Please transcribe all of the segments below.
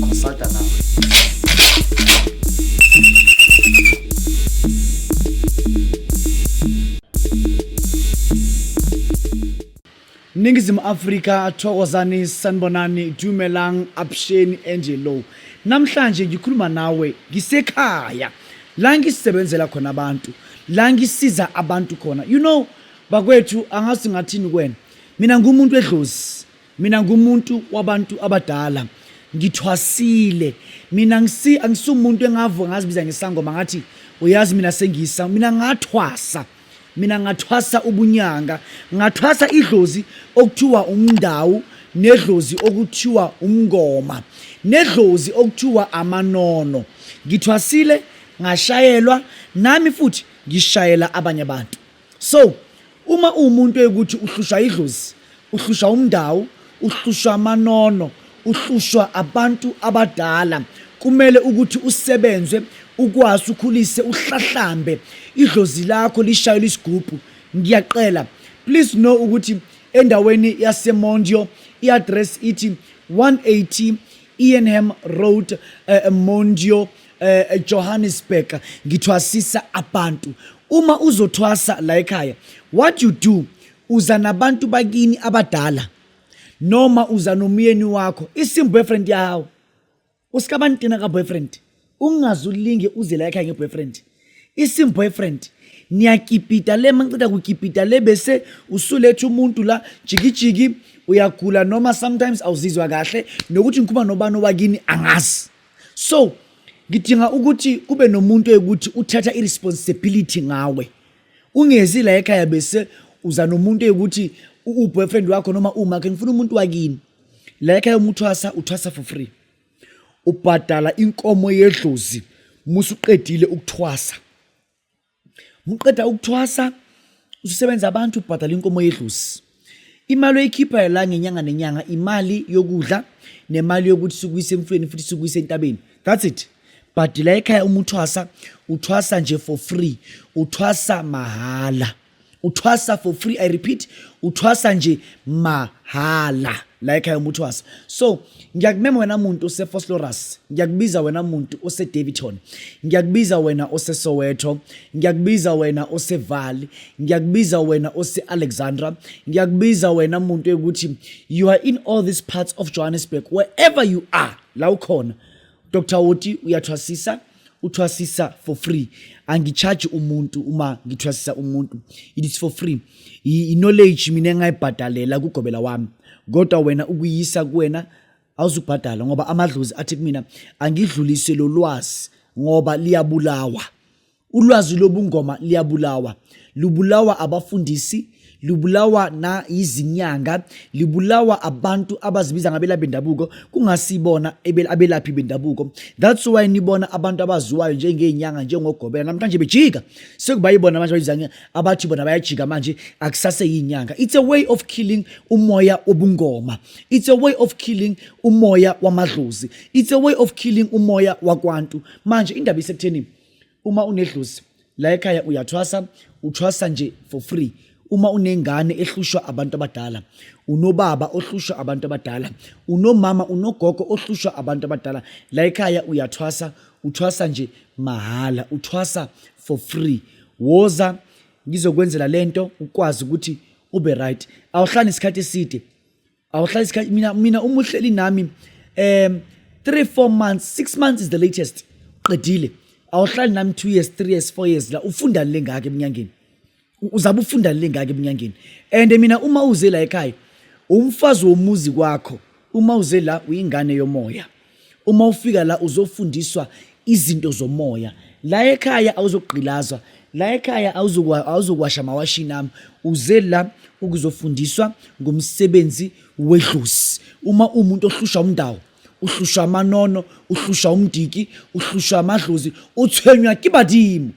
Ngizoconsulta nawe. Ningizimu Afrika, thokozani, sanibonani, dumelang, abusheni, Angelo. Namhlanje ngikhuluma nawe ngisekhaya la ngisebenzela khona abantu, la ngisiza abantu khona. You know, bakwethu angazi ngathini kuwena. Mina ngumuntu edlozi. Mina ngumuntu wabantu abadala. Ngithwasile. Mina ngisi angisumuntu engavuka ngazibiza ngesangoma ngathi uyazi mina sengisa mina ngathwasa. Mina ngathwasa ubunyanga, ngathwasa idlozi okuthiwa umndawu nedlozi okuthiwa umngoma nedlozi okuthiwa amanono. Ngithwasile ngashayelwa nami futhi ngishayela abanye abantu. So uma uwumuntu ekuthi uhlushwa idlozi, uhlushwa umndawu, uhlushwa amanono, uhlushwa abantu abadala, kumele ukuthi usebenze ukwazi ukhulise uhlahlambe idlozi lakho lishayelwe isigubhu. Ngiyaqela please know ukuthi endaweni yaseMondio i-address ithi 180 Ienham Road, Mondio, Johannesburg. Ngithwasisa abantu. Uma uzothwasa la ekhaya, what you do, uza nabantu bakini abadala noma uza nomyeni wakho, isim boyfriend yawo usikabantina ka boyfriend, ungaze ulinge uze la ekhaya nge-boyfriend, isim boyfriend niyakipita le, mangiqeda kukipita le bese usuletha umuntu la jikijiki, uyagula noma sometimes awuzizwa kahle nokuthi ngikhuluma nobani owakini angazi. So ngidinga ukuthi kube nomuntu ekuthi uthatha i-responsibility ngawe, ungezi la ekhaya bese uza nomuntu ekuthi u-boyfriend wakho noma umakhe. Ngifuna umuntu wakini la ekhaya. Uma uthwasa, uthwasa for free, ubhadala inkomo yedlozi musuqedile ukuthwasa. Muqeda ukuthwasa ususebenza abantu, ubhadala inkomo yedlozi. Imali oyikhiphayo la ngenyanga nenyanga imali yokudla nemali yokuthi sikuyise emfuleni futhi sikuyise entabeni, that's it. But la ekhaya uma uthwasa, uthwasa nje for free, uthwasa mahala, uthwasa for free. I repeat, uthwasa nje mahala la ekhaya uma uthwasa. So ngiyakumema wena muntu oseVosloorus, ngiyakubiza wena muntu oseDaveyton, ngiyakubiza wena oseSoweto, ngiyakubiza wena oseVaal, ngiyakubiza wena ose-Alexandra, ngiyakubiza wena muntu ekuthi you are in all these parts of Johannesburg. Wherever you are, la ukhona, Dr Woti uyathwasisa, uthwasisa for free. Angicharge umuntu uma ngithwasisa umuntu, it is for free. I-knowledge mina engayibhadalela kugobela wami, kodwa wena ukuyisa kuwena awuzubhadala, ngoba amadlozi athi kumina angidlulise lo lwazi ngoba liyabulawa. Ulwazi lobungoma liyabulawa, lubulawa abafundisi, lubulawa na izinyanga, libulawa abantu abazibiza ngabelaphi bendabuko kungasibona abelaphi bendabuko. That's why nibona abantu abaziwayo njengey'nyanga, njengogobela namhlanje bejika, sekuba yibona manje abayiza abathi bona bayajika manje, akusase yinyanga. It's a way of killing umoya wobungoma, it's a way of killing umoya wamadlozi, it's a way of killing umoya wakwantu. Manje indaba isekutheni uma unedlozi la ekhaya uyathwasa, uthwasa nje for free. Uma unengane ehlushwa abantu abadala, unobaba ohlushwa abantu abadala, unomama, unogogo ohlushwa abantu abadala, la ekhaya uyathwasa, uthwasa nje mahala, uthwasa for free. Woza ngizokwenzela lento ukwazi ukuthi ube right. Awuhlali isikhathi eside, awuhlali isikhathi. Mina uma uhleli nami 3 4 months, 6 months is the latest, qedile. Awuhlali nami 2 years, 3 years, 4 years la. Ufunda le ngaka eminyangeni, uzabe ufunda le ngaka eminyangeni. And mina uma uze la ekhaya, umfazi womuzi kwakho. Uma uze la uyingane yomoya. Uma ufika la uzofundiswa izinto zomoya la ekhaya, awuzogqilazwa la ekhaya, awuzokwasha amawashini ami. Uze la ukuzofundiswa ngomsebenzi wedlozi. Uma umuntu ohlushwa umndawo, uhlushwa amanono, uhlushwa umdiki, uhlushwa amadlozi, uthwenywa ke badimo,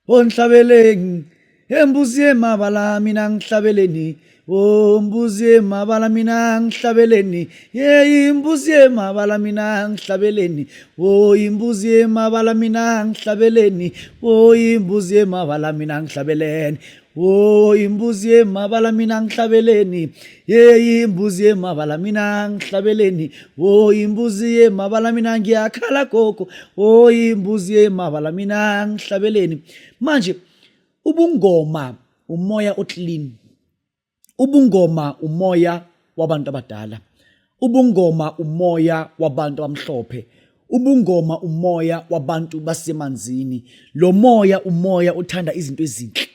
o nhlabeleng embuzi yemabala mina ngihlabeleni, o mbuzi yemabala mina ngihlabeleni, ye imbuzi yemabala mina ngihlabeleni, o imbuzi yemabala mina ngihlabeleni, o imbuzi yemabala mina ngihlabeleni. Oh, imbuzi yemabala mina ngihlabeleni. Hey, imbuzi yemabala mina ngihlabeleni. Oh, imbuzi yemabala mina ngiyakhala gogo. Oh, imbuzi yemabala mina ngihlabeleni. Manje ubungoma umoya oclean. Ubungoma umoya wabantu abadala. Ubungoma umoya wabantu abamhlophe. Ubungoma umoya wabantu basemanzini. Lo moya umoya othanda izinto ezinhle.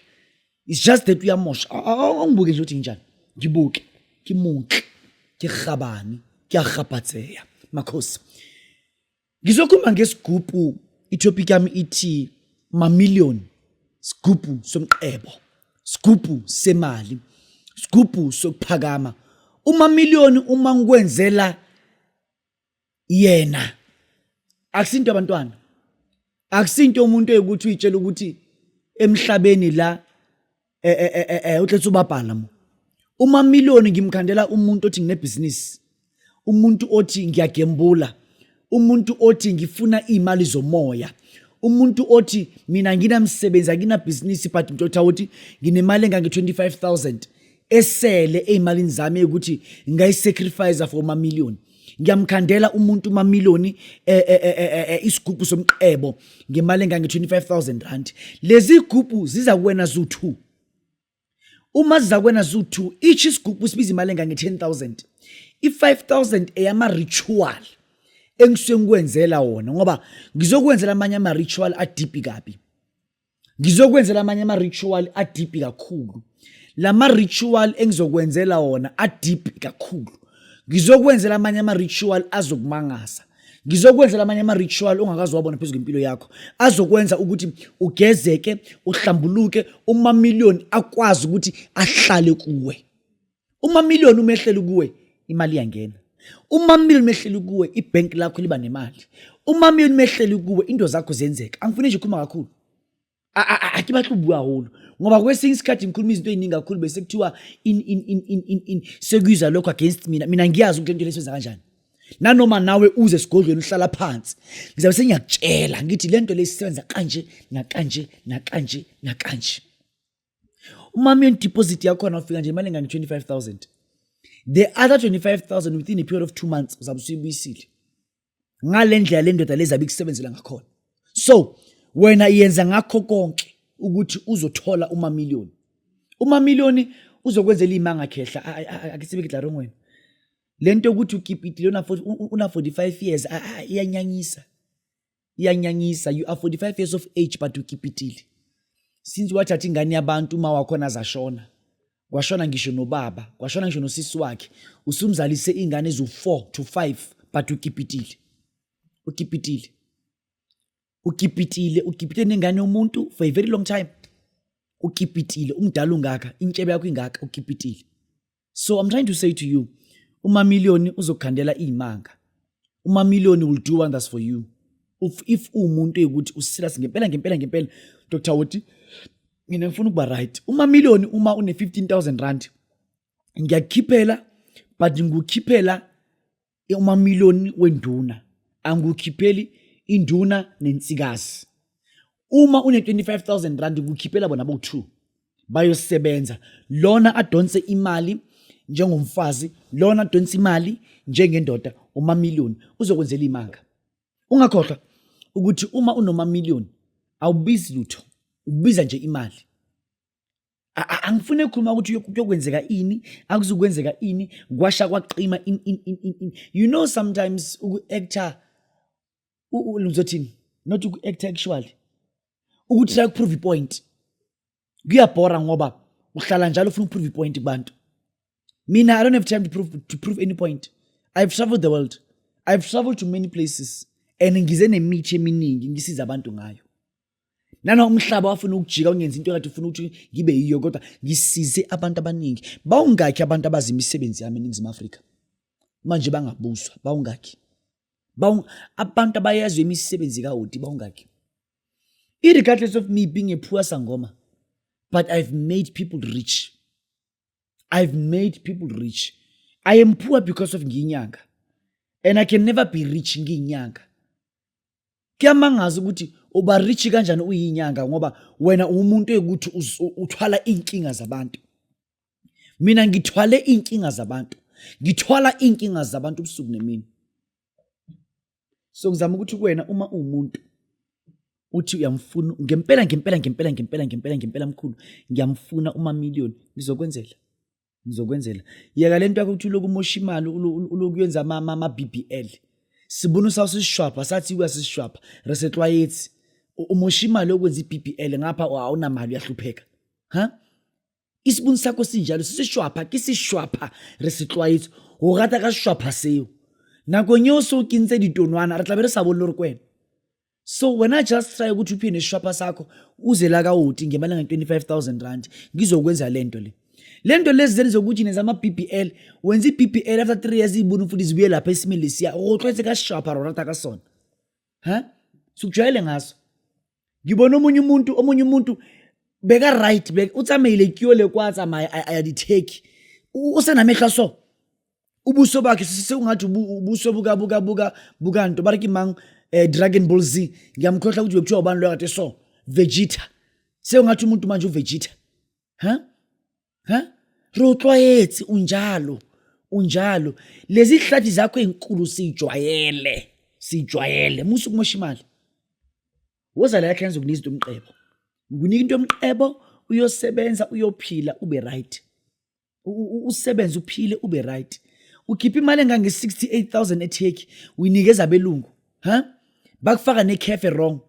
It's just that uyamosha. Awungibuke nje ukuthi nginjani. Ngibuke. Ke motle. Ke kgabane. Ke a kgapatseya. Makhosi. Ngizokhuluma ngesigubhu, itopic yami ithi mamillion, sigubhu somqebo, sigubhu semali, sigubhu sokuphakama. Umamillion uma ngikwenzela yena akusinto abantwana, akusinto umuntu eyukuthi uyitshela ukuthi emhlabeni la eh eh eh, eh, eh utletse ubabhala mo. Umamillion ngimkhandela umuntu othi nginebhizinisi, umuntu othi ngiyagembula, umuntu othi ngifuna iy'mali zomoya, umuntu othi mina nginamsebenzi anginabhizinisi but mntotha uthi nginemali engange-25 000 esele ey'malini zami eyukuthi ngingayisacrifice for umamillion. Ngiyamkhandela umuntu umamillion isigubhu somqebo ngemali engange-25 000 rand. Lezi gubhu ziza kuwena zu-2. Uma ziza kuwena zu-2, each isigubhu sibiza imali engange-10 000. I-5 000 eyama-ritual engisuke ngikwenzela wona, ngoba ngizokwenzela amanye ama-ritual adeep kabi. Ngizokwenzela amanye ama-ritual adeep kakhulu. Lama-ritual engizokwenzela wona adeep kakhulu. Ngizokwenzela amanye ama-ritual azokumangaza. Ngizokwenzela amanye ama-ritual ongakaze wabona phezu kwempilo yakho, azokwenza ukuthi ugezeke, uhlambuluke, umamillion akwazi ukuthi ahlale kuwe. Umamillion uma ehleli kuwe, imali iyangena. Umamillion uma ehleli kuwe, ibhenki lakho liba nemali. Umamillion uma ehleli kuwe, into zakho ziyenzeka. Angifuni nje ukukhuluma kakhulu. A ke batle ho bua haholo ngoba kwesinye isikhathi ngikhuluma izinto ey'ningi kakhulu bese kuthiwa in in in in in in sekuyizwa lokho against mina. Mina ngiyazi ukuthi lento lesenza kanjani. Nanoma nawe uze esigodlweni uhlala phansi, ngizabe sengiyakutshela ngithi lento lesisebenza kanje nakanje nakanje nakanje. Umamillion deposit yakhona ufika nje imali engange-25 000. The other 25 000 within a period of 2 months uzabe usuyibuyisile ngale ndlela le ndoda lezi abikusebenzela ngakhona. So wena yenza ngakho konke ukuthi uzothola umamillion. Umamillion uzokwenzela imanga khehla. Ake sibe kidlarong wena. Lento yokuthi ukipitile una 45 years iyanyanyisa. Iyanyanyisa. You are 45 years of age but ukipitile. Since wathatha ingane yabantu, uma wakhona zashona. Kwashona ngisho nobaba, kwashona ngisho nosisi wakhe. Usumzalise ingane ezu-4 to 5 but ukipitile. Ukipitile. Ukipitile, ukipitile nengane yomuntu for a very long time. Ukipitile, umdala ungaka, intshebe yakho ingaka, ukipitile. So I'm trying to say to you, umamillion uzokukhandela iy'manga. Umamillion will do wonders for you. If uwumuntu eyukuthi userious ngempela ngempela ngempela, Dr. Woti, mina ngifuna ukuba right. Umamillion uma une 15,000 rand, ngiyakukhiphela, but ngikukhiphela umamillion wenduna. Angikukhipheli induna nensikazi. Uma une 25,000 rand, ngikukhiphela bona bo-2. Bayosebenza. Lona adonse imali njengomfazi, lona adonse imali njengendoda. Umamillion uzokwenzela imanga. Ungakhohlwa ukuthi uma unomamillion awubizi lutho, ubiza nje imali. Angifuni ukukhuluma ukuthi kuyokwenzeka ini, akuzukwenzeka ini, kwasha kwaqima in in in in in. You know, sometimes uku-actor, ngizothini, not uku-actor actually, ukuthi try ukuprove ipoint kuyabhora ngoba uhlala njalo ufuna ukuprove ipoint kubantu. Mina, I don't have time to prove any point. I've traveled the world, I've traveled to many places and ngize nemithi eminingi ngisiza abantu ngayo. Nana umhlaba wafuna ukujika ungenza into ekade ufuna ukuthi ngibe yiyo, kodwa ngisize abantu abaningi. Bawungakhi abantu abazi imisebenzi yami eNingizimu Afrika manje bangabuzwa? Bawungakhi abantu abayaziyo imisebenzi kaWoti? Bawungakhi? Irregardless of me being a poor sangoma, but I've made people rich. I've made people rich. I am poor because of ngiyinyanga and I can never be rich ngiyinyanga. Kuyamangaza ukuthi Uba rich kanjani uyinyanga ngoba wena umuntu ekuthi uthwala inkinga zabantu. Mina ngithwale inkinga zabantu. Ngithwala inkinga zabantu ubusuku nemini. So ngizama ukuthi kuwena uma uwumuntu uthi uyamfuna ngempela ngempela ngempela ngempela ngempela ngempela mkhulu ngiyamfuna umamillion ngizokwenzela. Ngizokwenzela. Yeka lento yakho ukuthi uloku umosha imali uloku yenza ama BBL. Sibona usawusishwapha sathi uyasishwapha resetlwayetsi. Umosha imali yokwenza iBBL ngapha awunamali uyahlupheka. Ha? Isibuni sakho sinjalo sisishwapha ke sishwapha re se tlwaetse o rata ka seshwapha seo. Nakong eo se o kentse ditonwana re tla be re sa bone le gore ke wena. So wena just try ukuthi uphinde nesishwapha sakho uze la kawoti ngemali enga-25 000 rand ngizokwenza le nto le. Le nto lezi zeni zokuthi nenza ama-BBL wenza i-BBL after 3 years ibuni futhi zibuye lapha esimeni lesiya o tlwaetse ka seshwapha ro rata ka sona. Ha? Sikujwayele ngaso. Ngibona omunye umuntu omunye umuntu beka right beka utsamaile kuyole kwa tsamaya a ya di-Turkey usenamehlo so ubuso bakhe sekungathi ubuso buka buka buka bukanto ba re ke mang Dragon Ball Z ngiyamkhohlwa ukuthi bekuthiwa ubani loyo kade so Vegeta sekungathi umuntu manje uVegeta ha ha re o tlwaetse unjalo unjalo lezi hlathi zakho ezinkulu sijwayele sijwayele musu kumosha imali woza la yakhe ngizokunika into yomqebo ngikunika into yomqebo uyosebenza uyophila ube right usebenze uphile ube right ukhipha imali engange-68000 eTurkey uyinikeza abelungu ha bakufaka nekhefe wrong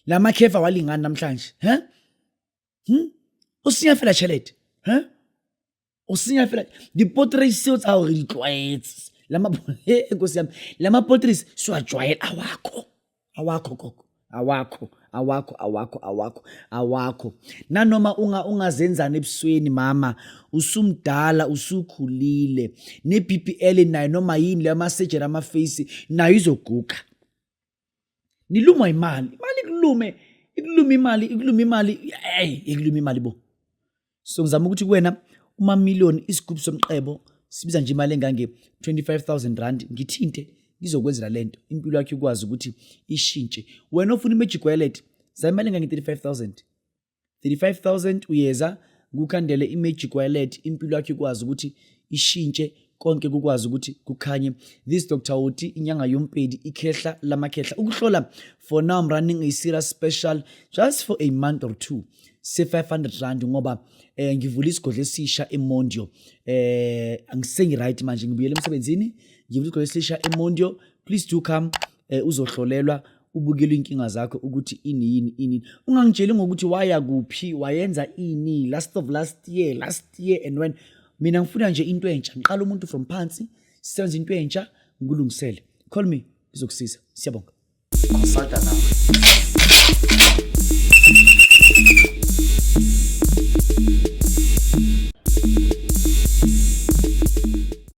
lamakhefe awalingani namhlanje ha O senya fela tšhelete ha o senya fela dipotrace tseo tsa gore di tlwaetse nkosi yami lama-potrace siwajwayela awakho awakho gogo awakho awakho awakho awakho awakho nanoma unga ungazenzani ebusweni mama usumdala usukhulile ne-BBL nayo noma yini leyo ama-surgery ama-face nayo izoguga nilumwa imali imali ikulume ikulume imali ikulume imali hey ikulume imali bo so ngizama ukuthi kuwena uma million isigubhu somqebo sibiza nje imali engange 25000 rand ngithinte ngizokwenzela lento impilo yakho ikwazi ukuthi ishintshe wena ofuna imagic wallet za imali engange 35000 35000 uyeza ngikukhandele i-magic wallet impilo yakho ikwazi ukuthi ishintshe konke kukwazi ukuthi kukhanye. This Dr. Oti inyanga yompedi ikhehla lamakhehla ukuhlola. For now I'm running a serious special just for a month or two se 500 rand ngoba ngivula isigodlo esisha eMondio. Angisengi right manje ngibuyele emsebenzini ngivula isigodlo esisha eMondio. Please do come uzohlolelwa ubukele inkinga zakho ukuthi ini yini ini ungangitsheli ngokuthi waya kuphi wayenza ini last of last year last year and when mina ngifuna nje into entsha ngiqala umuntu from phansi sisenze into entsha ngikulungisele. Call me ngizokusiza. Siyabonga. Consulta nawe.